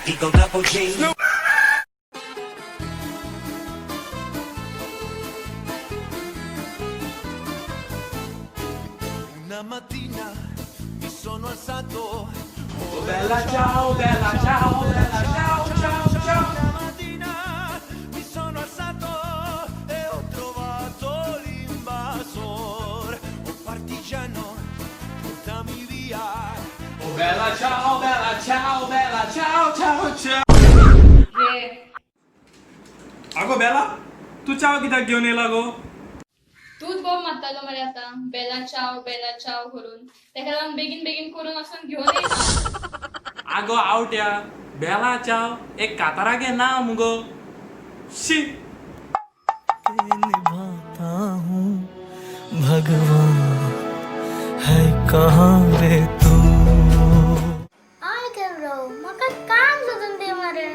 Eagle double G. Una mattina mi sono alzato. Bella ciao, bella ciao, bella ciao, ciao, ciao. Una mattina mi sono alzato e ho trovato l'invasor. Oh partigiano, portami via. Oh bella ciao, bella ciao, bella ciao, ciao, ciao. रे आगो बेला, तूं च्याव कित्याक घेवन येयला गो? तूच बोब मारतालो मरे आतां बेला चाव बेला चाव करून, तेका लागून बेगीन बेगीन करून वचून घेवन येयला. आगो आवट्या, बेला चाव एक कातारागे ना मुगो. शी. निभाता हूँ भगवान है कहाँ रे तू. आय केवडो म्हाका काम सोदून दी मरे.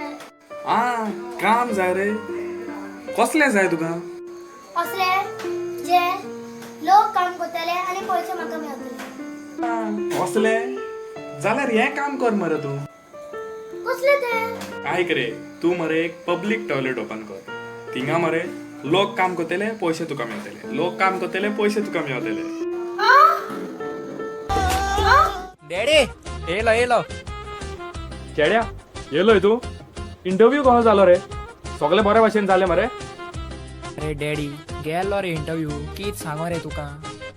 आ काम जाय रे? कसलें जाय तुका? असले जे लोक काम करतले आनी पयशे म्हाका मेळटले. कसलें जाल्यार हें काम कर मरे तूं. कसले ते? आयक रे, तूं मरे एक पब्लीक टॉयलेट ओपन कर. थिंगा मरे लोक काम करतले, पयशे तुका मेळटले. लोक काम करतले, पयशे तुका मेळटले. डॅडी, येयलो येयलो. चेड्या, येयलोय तूं? इंटरव्यू कसो जालो रे? सगळें बरे भाशेन जालें मरे? अरे डॅडी, गेल्लो रे इंटरव्यू. कित सांगो रे तुका,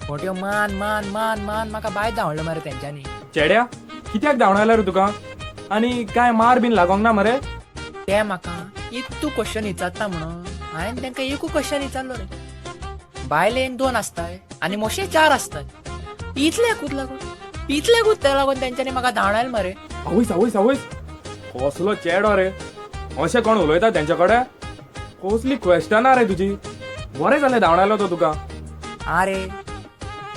मोट्यो मान मान मान मान म्हाका भायर धांवडलो मरे तेंच्यांनी. चेड्या, कित्याक धांवडायलो रे तुका? आनी काय मार बीन लागोंक ना मरे? ते म्हाका इतू क्वेश्चन विचारता म्हणून हांवें तेंका एकू क्वेश्चन विचारलो रे. बायलेन दोन आसताय आनी मोशे चार आसताय, इतल्याकूच लागून इतल्याकूच ते लागून तेंच्यांनी म्हाका धांवडायलो मरे. आवयस आवयस आवयस, कसलो चेडो रे! अशें कोण उलयता तेंच्या कडेन? कसली क्वेश्चनां रे तुजी! बरें जालें धांवडायलो तो तुका. आरे,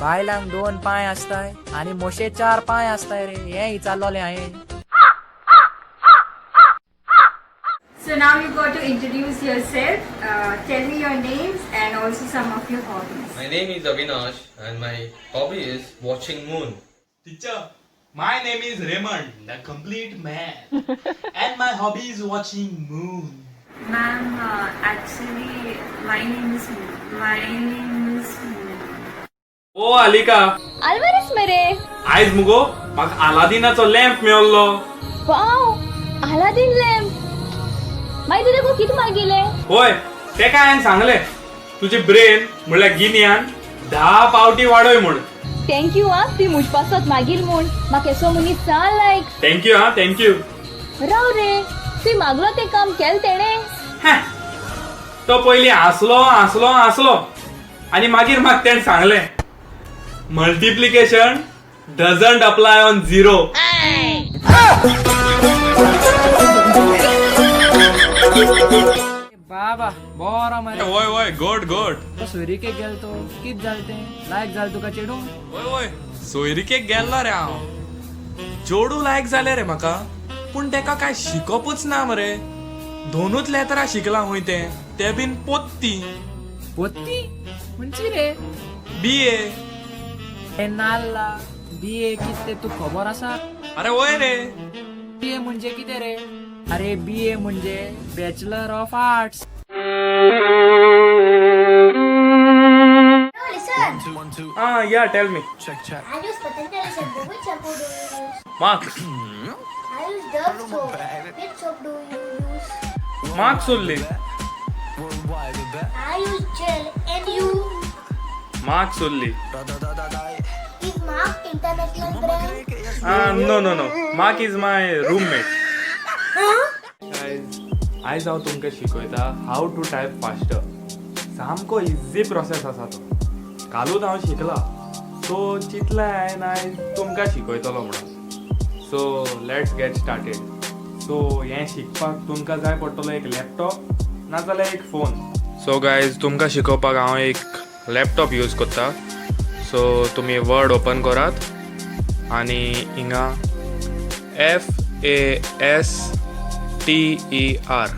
बायलांक दोन पांय आसताय आनी मोशे चार पांय आसताय रे, हें विचारलोलें हांवें. So now you got to introduce yourself. Tell me your names and also some of your hobbies. My name is Avinash and my hobby is watching moon. Teacher, my name is Raymond, the complete man. And my hobby is watching moon. Ma'am, actually, my name is my name is. ओ आलिका. आल्वारीस मरे. आयज मुगो म्हाका आलादिनाचो lamp मेवल्लो. वाव, आलादीन lamp! मागीर तुजें गो कितें मागिलें? होय, तेका हांवें सांगलें तुजें ब्रेन म्हणल्यार गिन्यान 10 पावटी वाडय म्हूण. Thank you आ, तुवें म्हज पासत मागील म्हूण. म्हाका येसो मनीस चा लायक. Thank you हा, thank you. राव रे, तुवें मागलो तें काम केलें तेणें? तो पयलीं हांसलो हांसलो हांसलो आनी मागीर म्हाका तेणें सांगलें, multiplication doesn't apply on zero. बाबा बरो मरे. वय वय, गोड गोड. तो सोयरीकेक गेलो तो कित जालें तें? लायक जालें तुका चेडूं? वय वय, सोयरीकेक गेल्लो रे हांव. चेडूं लायक जालें रे म्हाका, पूण तेका कांय शिकपूच ना मरे. दोनूच लेतरां शिकलां खूंय तें, तें बीन पोत्ती. पोत्ती खंयची रे? बी ए. हे नाल्ला, बी ए कित तें तुका खबर आसा? अरे वय रे. बी ए म्हणजे कितें रे? अरे, बी ए म्हणजे bachelor of arts. Listen. Ah, yeah, tell me. I use Patanjali shampoo. Which shampoo do you use? Marks. I use Dove soap. Which soap do you use? Marks only. I use gel and you? Marks only. Is Mark international brand? Ah, no, no, no. Mark is my roommate. Guys, आयज हांव तुमकां शिकयता how to type faster. सामको easy process आसा तो. कालूच हांव शिकला, सो चिंतलें हांवें आयज तुमकां शिकयतलो म्हणून. So let's get started. So हें शिकपाक तुमकां जाय पडटलो एक लॅपटॉप नाजाल्यार एक फोन. सो गायज, तुमकां शिकोवपाक हांव एक लॅपटॉप यूज करता. सो तुमी वर्ड ओपन करात आनी हिंगा FASTER,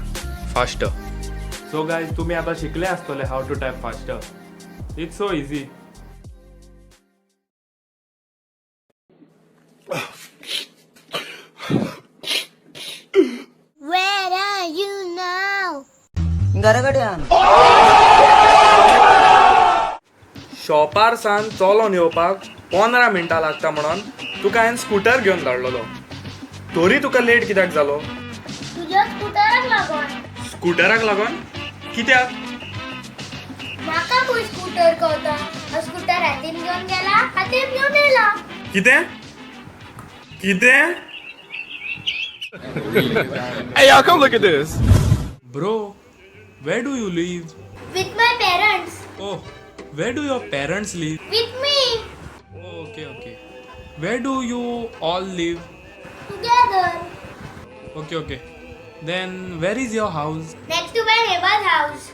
faster. So guys, तुमी आतां शिकले आसतले how to type faster. It's so easy. Where are you now? शॉपार सान चलोन येवपाक 15 मिनटां लागता म्हणून तुका हांवें स्कुटर घेवन धाडलेलो, तरी तुका लेट कित्याक जालो? तुज्या स्कुटराक लागोन. स्कुटराक लागोन कित्याक? म्हाका खंय स्कुटर कळता? हांव स्कुटर हातीन घेवन गेला, हातीन घेवन येयला. कितें कितें? Hey, y'all, come look at this. Bro, where do you live? With my parents. Oh, where do your parents live? With me. Okay, okay. Where do you all live? Together. Okay, okay. Then where is your house? Next to my neighbor's house.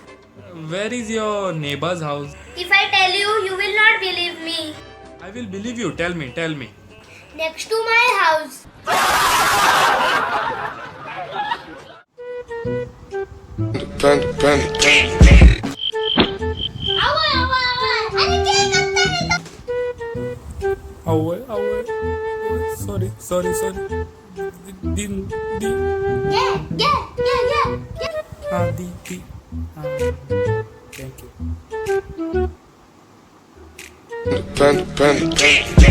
Where is your neighbor's house? If I tell you, you will not believe me. I will believe you. Tell me, tell me. Next to my house. Panda, panda. आवय आवय आवय, आनी cake कापता रे तो. आवय आवय, sorry sorry sorry. दी दी. घे घे घे घे घे. हा, दी दी. Thank you. Panda, panda.